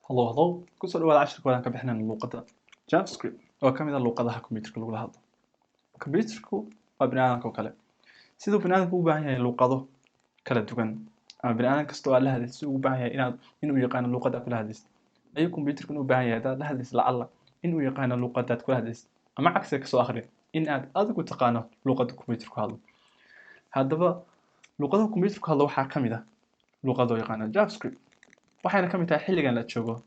Hello, hello. Kusoo dhawaada cashirka wadaan ka bixinayna luuqadda JavaScript oo ka mid ah luuqadaha kombiyuutarka lagula hadlo. Kombiyuutarku waa bini'aadamka oo kale. Siduu bini'aadamku u baahan yahay luuqado kala duwan ama bini'aadam kasta oo aad la hadlaysid siduu ugu baahan yahay inuu yaqaano luuqadda aad kula hadlaysid, ayuu kombiyuutarku u baahan yahay haddaad la hadlaysid lacalla inuu yaqaano luuqadda aad kula hadlaysid, ama cagsiga kasoo akhri in aad adigu taqaano luuqadda kombiyuutarku hadlo. Haddaba luuqadaha kombiyuutarku hadlo waxaa ka mid ah luuqadda loo yaqaano JavaScript, waxayna ka mid tahay xilligan la joogo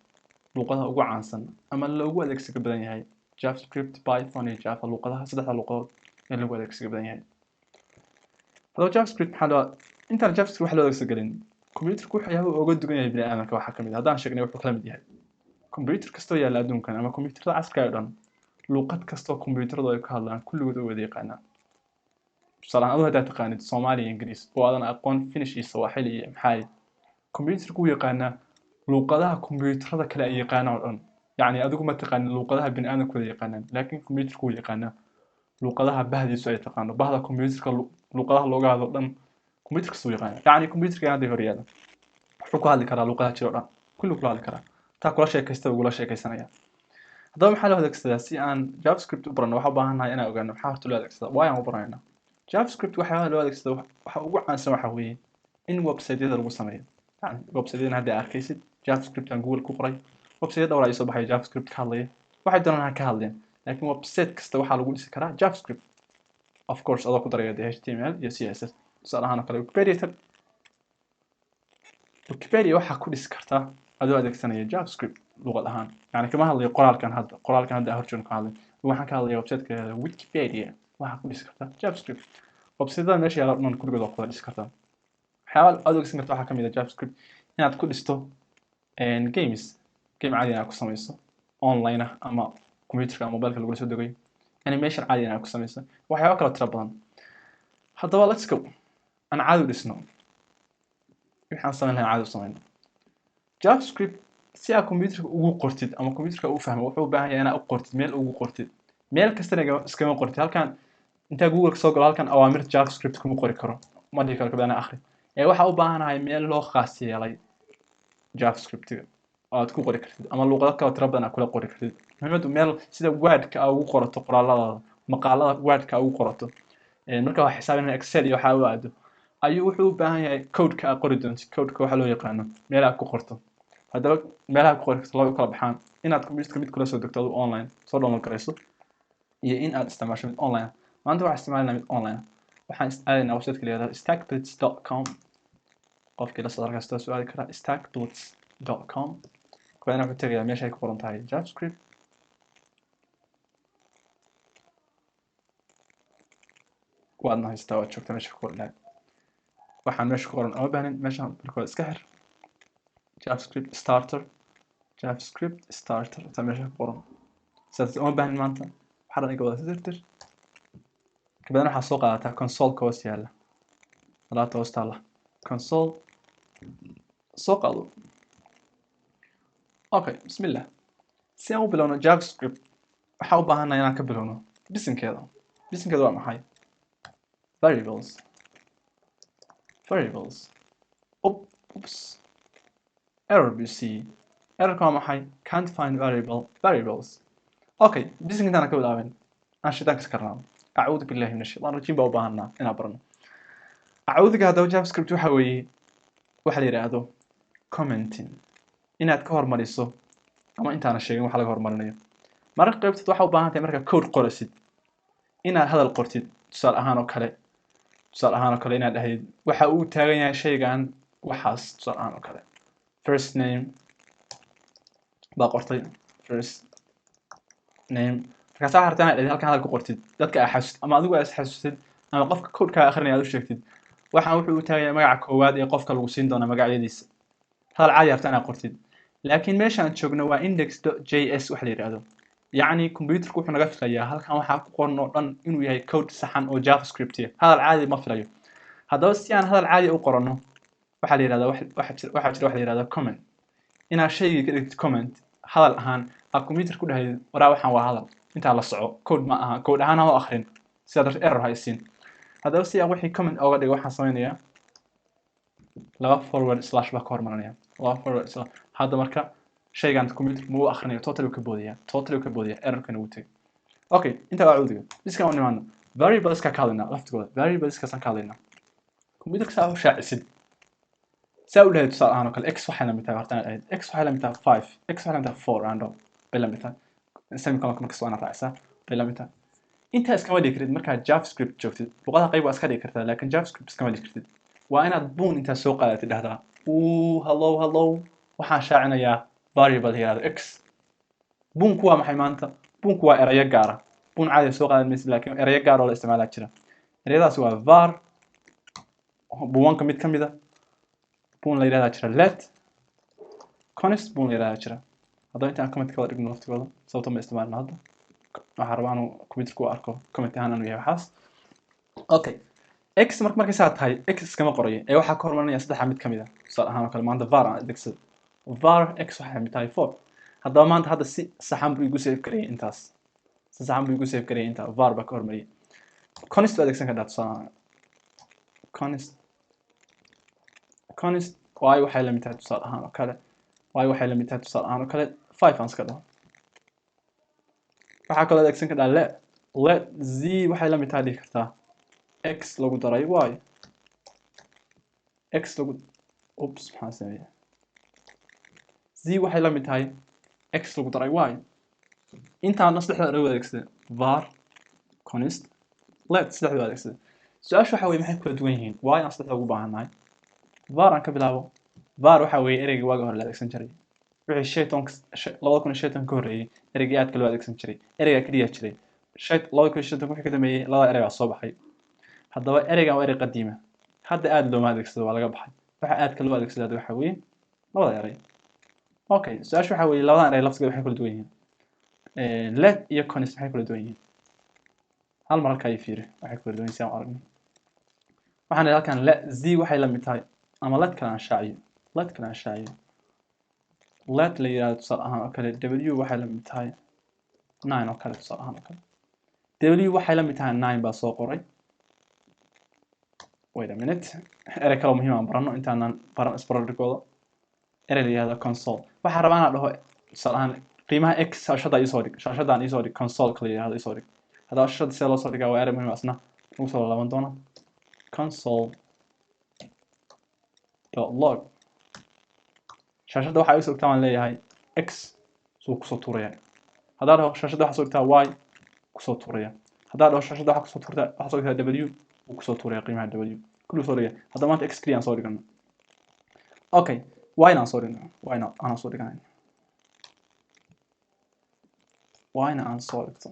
luuqadaha ugu caansan ama loogu adeegsiga badan yahay JavaScript, Python iyo Java, luuqadaha saddexda luuqadood ee lagu adeegsiga badan yahay. Haddaba JavaScript maxaa loo intaan JavaScript wax loo adeegsan gelin, kombiyuutarku waxyaabaha uu uga duwan yahay bini'aadamka waxaa ka mid ah, haddaan sheegnay wuxuu kala mid yahay kombiyuutar kastoo yaalla adduunkan ama kombiyuutarada casriga oo dhan, luuqad kastoo kombiyuutaradu ay ku hadlaan kulligood way wada yaqaanaan. Tusaale ahaan, adigu haddaad taqaanid Soomaali iyo Ingiriis oo aadan aqoon Finnish iyo Swahili iyo Maxaali, kombiyuutarku wuu yaqaanaa luuqadaha kombiyuutarada kale ay yaqaanaan oo dhan. Yacni adigu ma taqaanin luuqadaha bini'aadamku wada yaqaanaan, laakiin kombiyuutarku wuu yaqaanaa luuqadaha bahdiisu ay taqaano, bahda kombiyuutarka luuqadaha looga hadlo dhan kombiyuutar kasta wuu yaqaanaa. Yacni kombiyuutarka hadda hor yaalla wuxuu ku hadli karaa luuqadaha jira oo dhan, kulli kula hadli karaa, taa kula sheekaysta ugula sheekaysanaya. Haddaba maxaa loo adeegsadaa? Si aan JavaScript u baranno waxaan u baahannahay inaan ogaano maxaa horta loo adeegsadaa, waayo aan u baranaynaa JavaScript. Waxyaabaha loo adeegsado waxa ugu caansan waxa weeye in website-yada lagu sameeyo. Yacni website-yadan hadda aad arkaysid JavaScript aan Google ku qoray, website dhowr ayaa soo baxaya JavaScript ka hadlaya, waxay doonaan ha ka hadleen, laakiin website kasta waxaa lagu dhisi karaa JavaScript, of course adoo ku daraya dee HTML iyo CSS. Tusaale ahaan oo kale Wikipedia tag, Wikipedia waxaa ku dhisi kartaa adoo adeegsanaya JavaScript luqad ahaan. Yacni kama hadlayo qoraalkan hadda, qoraalkan hadda horjoogno ka hadlay, waxaan ka hadlayaa website-ka Wikipedia waxaa ku dhisi kartaa JavaScript. Website-yada meesha yaalla dhan kulligood waa ku wada dhisi kartaa. Waxyaabaha aad adeegsan karto waxaa ka mid ah JavaScript inaad ku dhisto games, game caadi inaad ku samayso online ah ama computerka ama mobilka lagula soo degayo, animation caadi inaad ku samayso, waxyaabo kale tiro badan. Haddaba let's go, aan caadi u dhisno waxaan samayn lahayn, caadi u samayno JavaScript. Si aad computerka ugu qortid ama computerka u fahmo, wuxuu u baahan yahay inaad u qortid meel, ugu qortid meel kastana iskama qortid. Halkan intaa Google soo galo halkan awaamirta JavaScript kuma qori karo, ma dhihi karo kabadana akhri, ee waxaa u baahanahay meel loo khaas yeelay JavaScript-ga oo aad ku qori kartid ama luuqado kale tiro badan aad kula qori kartid. Muhiimaddu meel sida Word-ka aad ugu qorato qoraalladaada, maqaalada Word-ka aad ugu qorato, marka wax xisaabinaya Excel iyo waxaa u aado, ayuu wuxuu u baahan yahay code-ka aad qori doontid, code-ka waxaa loo yaqaano meel aad ku qorto. Haddaba meelaha ku qori karto laba u kala baxaan: inaad computerka mid kula soo degto adigu online soo download garayso, iyo in aad isticmaasho mid online. Maanta waxaan isticmaalanaa mid online. Waxaan aadaynaa website-ka la yihahdo stackblitz.com. Qofkii la soo halkaas soo aadi karaa stackblitz.com. Kabacdina wuxuu tegayaa meesha ay ku qoran tahay JavaScript. Waadna haystaa, waad joogtaa meesha ku qoran lahayd. Waxaan meesha ku qoran uma baahnin, meeshan marka hore iska xir. JavaScript starter, JavaScript starter intaa meesha ku qoran, sidaas uma baahnin maanta, waxaa dhan iga wada tirtir. Kabacdina waxaa soo qaadataa console-ka hoos yaalla, alaabta hoos taalla console soo qaado. Okay, bismillah. Si aan u bilowno JavaScript waxaa u baahannahay inaan ka bilowno bisinkeeda. Bisinkeeda waa maxay? Variables, variables. Oops, error bc. Errorka waa maxay? Can't find variable variables. Okay, bisinka intaan ka bilaabin aan shaytaanka iska karnaa. Acuudu billahi min ashaytaan rajiim baa u baahanaa inaan barano acuudiga. Haddaba JavaScript waxa weeye waxa la yidhaahdo commenting, inaad ka hormariso ama intaana sheegin waxa laga hormarinayo. Mararka qaybteed waxaa u baahan tahay markaa code qorasid inaad hadal qortid, tusaale ahaan oo kale, tusaale ahaan oo kale inaad dhahdid waxa uu taagan yahay shaygan waxaas. Tusaale ahaan oo kale first name baa qortay, first name, markaas waxaa rabtaa inaad dhahdid halkan hadal ku qortid, dadka aad xasuustid ama adigu aad is xasuustid ama qofka code-kaa akhrinaya aad u sheegtid waxaan wuxuu u taagan yahay magaca koowaad ee qofka lagu siin doono magacyadiisa. Hadal caadi rabtaa inaad qortid, laakiin meesha aan joogno waa index.js wax la yidhaahdo. Yacni computerku wuxuu naga filayaa halkan waxaa ku qoran oo dhan inuu yahay code saxan oo JavaScript ah, hadal caadi ma filayo. Haddaba si aan hadal caadi u qoranno waxaa la yidhahdaa waxaa jira waxa la yidhahdaa comment, inaad shaygii ka dhigtid comment hadal ahaan, aad computer ku dhahdid waraa waxaan waa hadal, intaa la soco, code ma aha, code ahaan ha u akhrin, sidaa darteed error ha isiin. Haddaba si aan wixii comment ooga dhigo waxaan sameynayaa laba forward slash baa ka hormarinaya, laba forward slash. Hadda marka Shaygan computer ma u akhrinayo, totally uu ka boodaya, totally uu ka boodaya, errorkana wuu tegay. Okay, intaa waa cuudiga iskan u nimaano variableska ka hadlaynaa laftigooda, variableskaasaan ka hadlaynaa. Computerka saa u shaacisid, saa u dhahay tusaale ahaan oo kale x waxay la mid tahay, horta inaad ahayd x waxay la mid tahay 5, x waxay la mid tahay 4 random bay la mid tahay, semicolonka markasta waa inaad raacisaa bay la mid tahay. Intaa iskama dhigi kartid markaad JavaScript joogtid. Luqadaha qayb waa iska dhigi kartaa, laakiin JavaScript iskama dhigi kartid. Waa inaad buun intaa soo qaadatid dhahdaa uu hello hello, waxaan shaacinayaa variable la yihahdo x. Buunku waa maxay maanta? Buunku waa erayo gaara. Buun caadi soo qaadan maysid, laakiin erayo gaar oo la isticmaalaa jira. Erayadaas waa var, buuwanka mid ka mid a, buun la yihahdaa jira let, const buun la yihahdaa jira. Haddaba intaan comment ka wada dhigno laftigooda, sababto ma isticmaalno hadda, waxaan rabaa inuu computerku u arko comment ahaan inuu yahay waxaas. Okay, x marka markay saa tahay x iskama qorayo ee waxaa ka hormarinaya saddexa mid ka mid ah. Tusaale ahaan oo kale maanta var aan adeegsado, var x waxay mid tahay 4. Haddaba maanta hadda si saxan buu igu save gareeyay intaas, si saxan buu igu save gareeyay intaa, var baa ka hormariyay. Const baa adeegsan kartaa tusaale ahaan, const, const y waxay la mid tahay tusaale ahaan oo kale, y waxay la mid tahay tusaale ahaan oo kale 5 aan iska dhaho. Waxaa kaloo adeegsan kartaa let, let z waxay la mid tahay dhihi kartaa x lagu daray y, x lagu, oops maxaan sameeyay, z waxay la mid tahay x lagu daray y. Intaana saddexda erey adeegsaday, var, const, let, saddexda adeegsaday. Su-aasha waxa weeye maxay kula duwan yihiin? Y aan saddexda ugu baahannahay. Var aan ka bilaabo. Var waxa weeye ereyga waaga hore la adeegsan jiray, wixii shaytanka 2015 ka horreeyay ereygii aadka loo adeegsan jiray, ereyga keliya jiray. 2015 wixii ka dambeeyay labada erey baa soo baxay. Haddaba ereygan waa erey qadiima, hadda aad looma adeegsado, waa laga baxay. Waxa aadka loo adeegsado hadda waxa weeye labada erey. Okay, su-aasha waxa weeye labadan erey laftigeeda waxay kula duwan yihiin? Let iyo const maxay kula duwan yihiin? Hal mar halkaa ii fiiri waxay kula duwan yihiin si aan u aragno. Waxaan idhi halkan let z waxay la mid tahay, ama let kale aan shaaciyo, let kale aan shaaciyo, let la yihahdo tusaale ahaan oo kale w waxay la mid tahay 9 oo kale, tusaale ahaan oo kale w waxay la mid tahay 9 baa soo qoray. Wait a minute, erey kaloo muhiim aan baranno intaanan baran isbararigooda. Erey la yihahdo console. Waxaan rabaa inaan dhaho tusaale ahaan qiimaha x shaashadda iisoo dhig, shaashaddan iisoo dhig, console-ka la yihahdo iisoo dhig. Haddaba shaashadda sidee loo soo dhigaa waa erey muhiim asna lagu soo laaban doono. Console dot log, shaashadda waxaa iisoo dhigtaa waan leeyahay x suu kusoo tuuraya. Haddaa dhaho shaashadda waxaa soo dhigtaa y kusoo tuuraya. Haddaa dhaho shaashadda waxaa kusoo tuurtaa, waxaa soo dhigtaa w wuu kusoo tuuraya qiimaha w kullu soo dhigaya. Haddaba maanta x keliya aan soo dhigano. Okay, y na aan soo dhigno, y na aan soo dhiganayno, y na aan soo dhigto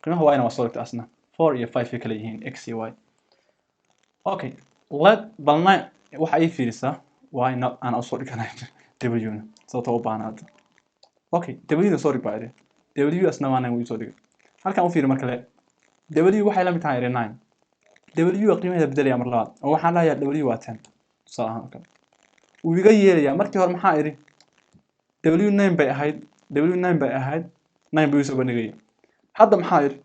qiimaha y na waa soo dhigta asna 4 iyo 5 ay kala yihiin x iyo y. Okay, let bal 9 waxa ii fiirisaa y na aan usoo dhiganayn w na sababtoo u baahan hadda. Okay, w na soo dhig baa idhi, w asna waa 9 wuu soo dhigay. Halkan u fiiri marka le w waxay la mid tahay 9, w waa qiimaheeda bedelaya mar labaad oo waxaan leeyahay w waa 10 tusaale ahaan oo kale. Wuu iga yeelayaa markii hore maxaa idhi w 9 bay ahayd, w 9 bay ahayd, 9 buu soo bandhigaya. Hadda maxaa idhi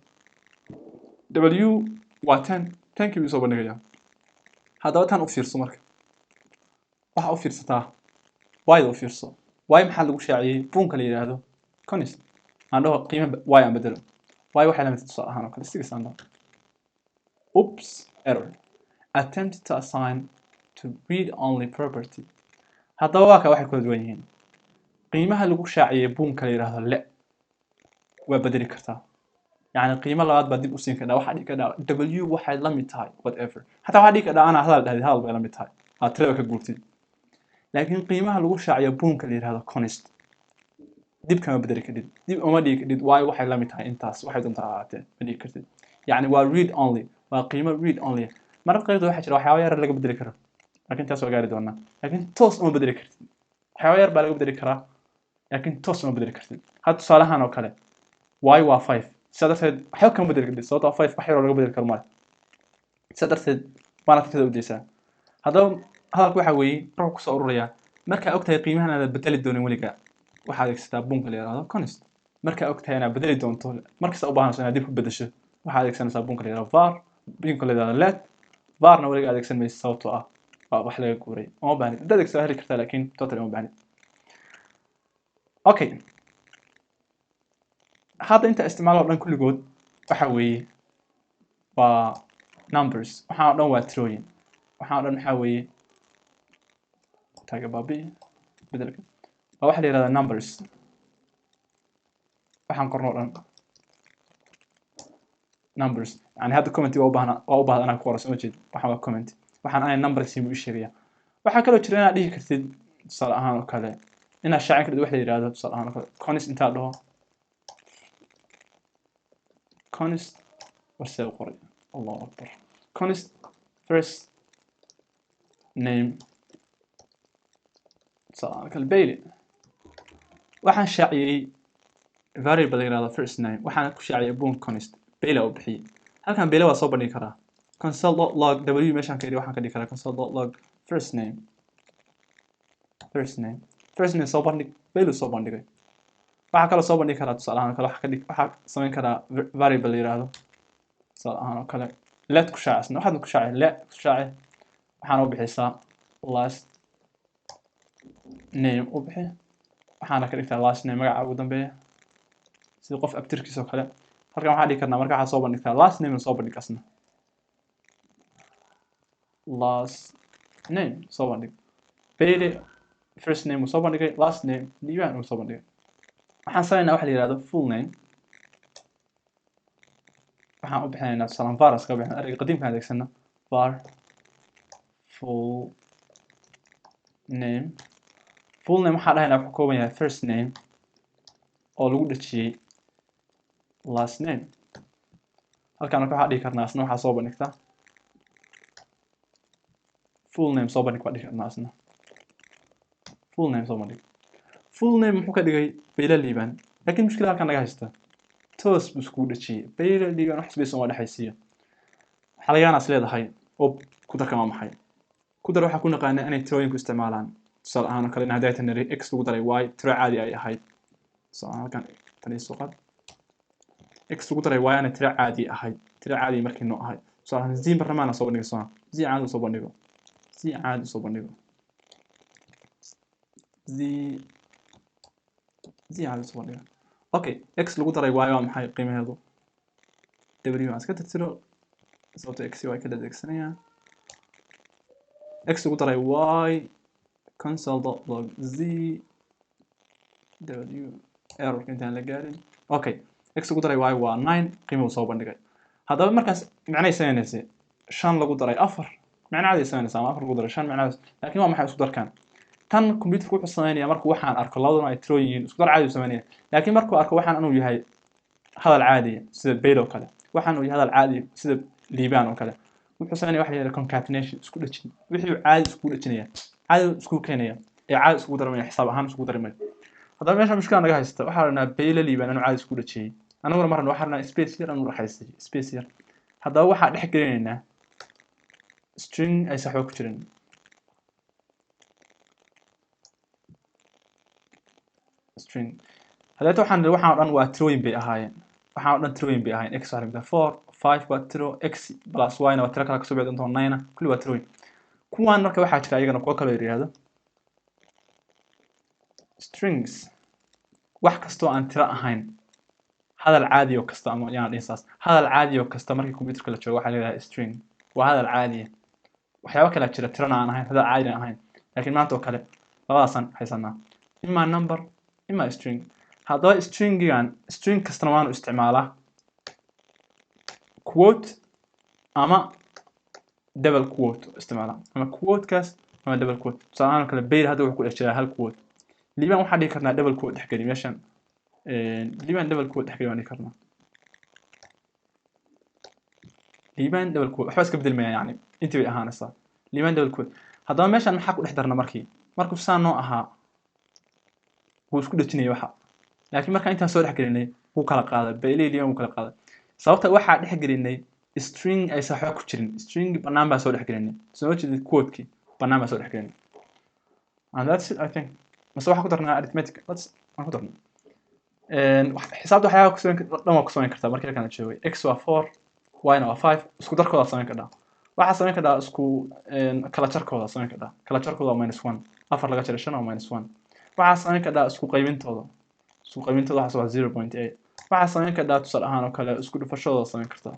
w waa 10, 10kii buu soo bandhigaya. Haddaba tan u fiirso marka, waxa u fiirsataa y-da u fiirso. Y maxaa lagu shaaciyey? Buunka la yidhaahdo const. Aan dhaho qiime y aan bedelo, y waxay la mid tahay tusaale ahaan oo kale 6 aan dhaho. Oops, error, attempt to assign to read only property. Haddaba waa ka waxay kula duwan yihiin. Qiimaha lagu shaaciyey buunka la yidhaahdo le waa bedeli kartaa, yacni qiimo labaad baa dib u siin kartaa. Waxaa dhihi kartaa w waxay la mid tahay whatever, xataa waxaa dhihi kartaa anaa hadal dhahdid hadal bay la mid tahay, aad tirada ka guurtid. Laakiin qiimaha lagu shaaciyo buunka la yidhaahdo const dib kama bedeli kartid, dib uma dhigi kartid y waxay la mid tahay intaas, waxay doontaa ahaatee ma dhigi kartid. Yacni waa read only, waa qiimo read only. Mararka qaybta waxaa jira waxyaabo yar laga bedeli karo, laakiin taas waa gaari doonaa. Laakiin toos uma bedeli kartid, waxyaabo yar baa laga bedeli karaa, laakiin toos uma bedeli kartid. Hadda tusaalahan oo kale y waa 5, sidaa darteed waxba kama bedeli kartid, sababtoo ah 5 wax yaroo laga bedeli karo male. Sidaa darteed waana tirada u daysaa. Haddaba hadalku waxa weeye wuxuu kusoo ururayaa markaa ogtahay qiimahan aad bedeli doonin weligaa, waxaad adeegsataa buunka la yihahdo const. Markaa ogtahay inaad bedeli doonto, markasta u baahanayso inaad dib ku bedesho, waxaad adeegsanaysaa buunka la yihahdo var, buunka la yihahdo let. Varna weligaa adeegsan maysid sababtoo ah waa wax laga guuray, uma baahnid. Haddaad adeegsato heli kartaa, laakiin totally uma baahnid. Okay, hadda inta isticmaalo oo dhan kulligood waxa weeye waa numbers, waxaan oo dhan waa tirooyin, waxaan oo dhan maxaa weeye taaga baabi bedelka waa waxa la yihahdaa numbers. Waxaan qorno oo dhan numbers, yani hadda comment waa u baahna, waa u baahda inaan ku qoro, soo ma jeed, waxaan waa comment, waxaan anay numbers buu ii sheegaya. Waxaa kaloo jira inaad dhihi kartid tusaale ahaan oo kale, inaad shaacin kartid wax la yihahdo tusaale ahaan oo kale const, intaad dhaho const, warsee u qoray, Allahu akbar, const first name tusaale ahaan oo kale Bailey. Waxaan shaaciyey variable la yihahdo first name, waxaan ku shaaciyey boon const Bailey oo bixiyey. Halkan Bailey waa soo bandhigi karaa console.log w meeshaan ka idhi, waxaan ka dhigi karaa console.log first name, first name, first name soo bandhig, Bailey soo bandhigay. Waxaa kaloo soo bandhigi karaa tusaale ahaan oo kale, waxaa ka dhig, waxaa samayn karaa variable la yihahdo tusaale ahaan oo kale let ku shaacisna, waxaadna ku shaaci let ku shaaci, waxaana u bixisaa last name u bixi, waxaana ka dhigtaa last name magaca ugu dambeeya sida qof abtirkiisa oo kale. Halkan waxaan dhigi karnaa marka waxaa soo bandhigtaa last name soo bandhig, asna last name soo bandhig, Bailey first name uu soo bandhigay, last name Liibaan uu soo bandhigay. Waxaan sameynaa waxa la yihahdo full name, waxaan u bixinaynaa tusaale var iska bixina, ereyga qadiimkaan adeegsana var full name. Full name waxaan dhahaynaa wuxuu kooban yahay first name oo lagu dhejiyey last name. Halkan marka waxaan dhihi karnaa asna waxaa soo bandhigtaa full name, soo bandhig baan dhihi karnaa asna full name soo bandhig. Full name muxuu ka dhigay Bailey Liibaan, laakiin mushkila halkan naga haysta, toos buu iskugu dhejiyey Bailey Liibaan, wax space uma dhexaysiiyo. Waxaa laga yaabaa is leedahay oo ku darka waa maxay? Ku dar waxaa ku naqaanaa inay tirooyinku isticmaalaan tusaale ahaan oo kale, in hadday tan x lagu daray y tiro caadi ay ahayd, tusaale ahaan halkan tan ii soo qaad, x lagu daray y ana tiro caadi ahayd, tiro caadi markii noo ahayd, tusaale ahaan z barnamaana soo bandhigo, soo z caadi soo bandhigo, z caadi soo bandhigo, z z caadi soo bandhigo. Okay, x lagu daray y waa maxay qiimaheedu? W aan iska tirtiro sababta x y ka adeegsanaya, x lagu daray y console.log z w error intaan la gaarin. Okay, x lagu daray y waa 9, qiimuhu soo bandhigay. Haddaba markaas macnay samaynaysa 5 lagu daray 4, macna caadi samaynaysa, ama 4 lagu daray 5 macnahaas, laakiin waa maxay isku darkan? Tan computerku wuxuu samaynayaa markuu waxaan arko labaduna ay tiro yihiin, isku dar caadi uu samaynaya, laakiin markuu arko waxaan inuu yahay hadal caadi sida Bailey oo kale, waxaan uu yahay hadal caadi sida Liibaan oo kale, wuxuu sameynaya waxa la yihahdo concatenation, isku dhejin, wixii uu caadi iskugu dhejinaya, caadi iskugu keenaya, ee caadi iskugu darmaya, xisaab ahaan iskugu darmaya. Haddaba meesha mushkila naga haysta, waxaa rabnaa Bailey Liibaan inuu caadi iskugu dhejiyey, anaguna ma rabno, waxaa rabnaa space yar inuu raaxaysiiyo, space yar. Haddaba waxaa dhex gelinaynaa string ay saxbo ku jirin, string. Hadeeta waxaan nidhi waxaan oo dhan waa tirooyin bay ahaayeen, waxaan oo dhan tirooyin bay ahaayeen. X waxaa lamid ah 4, 5 waa tiro, x plus y na waa tiro kale kasoo bixi doonta 9, kulli waa tirooyin. Kuwaan marka waxaa jira iyagana kuwo kaloo yidhaahdo strings, wax kastoo aan tiro ahayn, hadal caadi oo kasta, ama yaan dhihin saas, hadal caadi oo kasta markii computerka la joogo waxaa la yidhahdaa string, waa hadal caadi ah. Waxyaabo kale jira tirana aan ahayn, hadal caadi aan ahayn, laakiin maanta oo kale labadaasaan haysanaa, ima number ima string. Haddaba stringigan, string kastana waanu isticmaalaa quote ama double quote isticmaalaa, ama quotekaas ama double quote. Tusaale ahaan oo kale Bailey hadda wuxuu ku dhex jiraa hal quote, Liibaan waxaan dhihi karnaa double quote dhex geli meeshan, Liibaan double quote dhex geli waan dhihi karnaa, Liibaan double quote waxba iska bedelmaya, yani intii bay ahaanaysaa Liibaan double quote. Haddaba meeshan maxaa ku dhex darna markii markuu saan noo ahaa wuu isku dhejinayay waxa, laakiin markaan intaan soo dhex gelinay wuu kala qaaday, Bailey Liibaan wuu kala qaaday. Sababta waxaa dhex gelinay string aysan waxba ku jirin, string bannaan baa soo dhex gelinay, soo ma jeedid quote-kii bannaan baa soo dhex gelinay. And that's it, I think. Mase waxaan ku darnaa arithmetic, let's waan ku darnaa. Xisaabta waxyaabaha ku samayn dhan waa ku samayn kartaa markii halkan la joogay. X waa 4, Y na waa 5, isku darkooda samayn kartaa. Waxaa samayn kartaa isku kala jarkooda samayn kartaa. Kala jarkooda waa -1, 4 laga jaro 5 waa -1. Waxaa samayn kartaa isku qaybintooda. Isku qaybintooda waxaa soo 0.8. Waxaa samayn kartaa tusaale ahaan oo kale isku dhufashadooda samayn kartaa.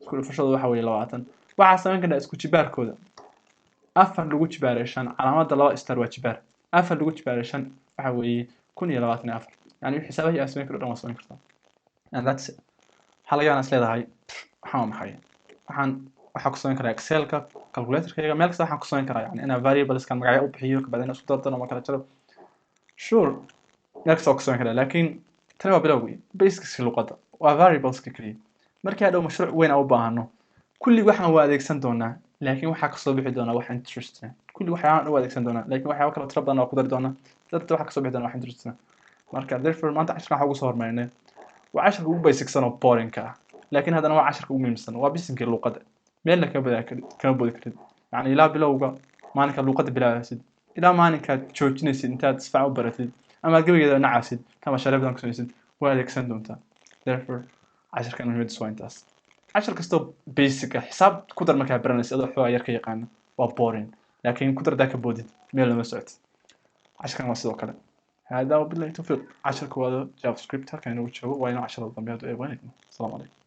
Isku dhufashadooda waxa weeye 20. Waxaa samayn kartaa isku jibaarkooda. 4 lagu jibaaray 5, calaamadda 2 star waa jibaar. 4 lagu jibaaray 5 waxa weeye 1024. Yani xisaabihii aad samayn karto dhan waa samayn kartaa. And that's it. Waxaa laga yaabaa inaad is leedahay, waxaan waa maxay? Waxaan ku samayn karaa Excel-ka, calculator-kayga, meel kasta waxaan ku samayn karaa, yani inaan variables-kan magacyo u bixiyo, kabacdina isku dardaro ama kala jaro. Sure, meel kasta waa ku samayn karaa, laakiin tani waa bilowgii, basics luqadda, waa variables-ka keliya. Markii hadhow mashruuc weyn aan u baahano, kulli waxaan waa adeegsan doonaa, laakiin waxaa kasoo bixi doonaa wax interesting. Kulli waxyaabahan u adeegsan doonaa, laakiin waxyaabo kale tiro badan waa ku dari doonaa. Dadka waxaa kasoo bixi doonaa wax interesting. Marka therefore maanta casharkan waxaa ugu soo hormarinay waa casharka ugu basicsan oo boring-ka ah, laakiin haddana waa casharka ugu muhiimsan, waa bisinkii luqadda. Meelna kama boodi karid, kama boodi karid. Yani ilaa bilowga maalinka luqadda bilaabaysid ilaa maalinkaad joojinaysid, intaad si fiican u baratid ama aad gebigeeda nacaysid ama mashaariic badan ku samaysid, waa adeegsan doontaa. Therefore casharkan muhiimadiisu waa intaas. Cashar kastoo basic ah, xisaab ku dar markaa baranaysid adoo xoogaa yar ka yaqaana, waa boring, laakiin ku dar hadaa ka boodid meel lama socotid. Casharkan waa sidoo kale. هذا وبالله التوفيق. casharka waada JavaScript halkan inoogu joogo, waa inoo casharada dambe hadduu eebanayno. Asalaamu calaykum.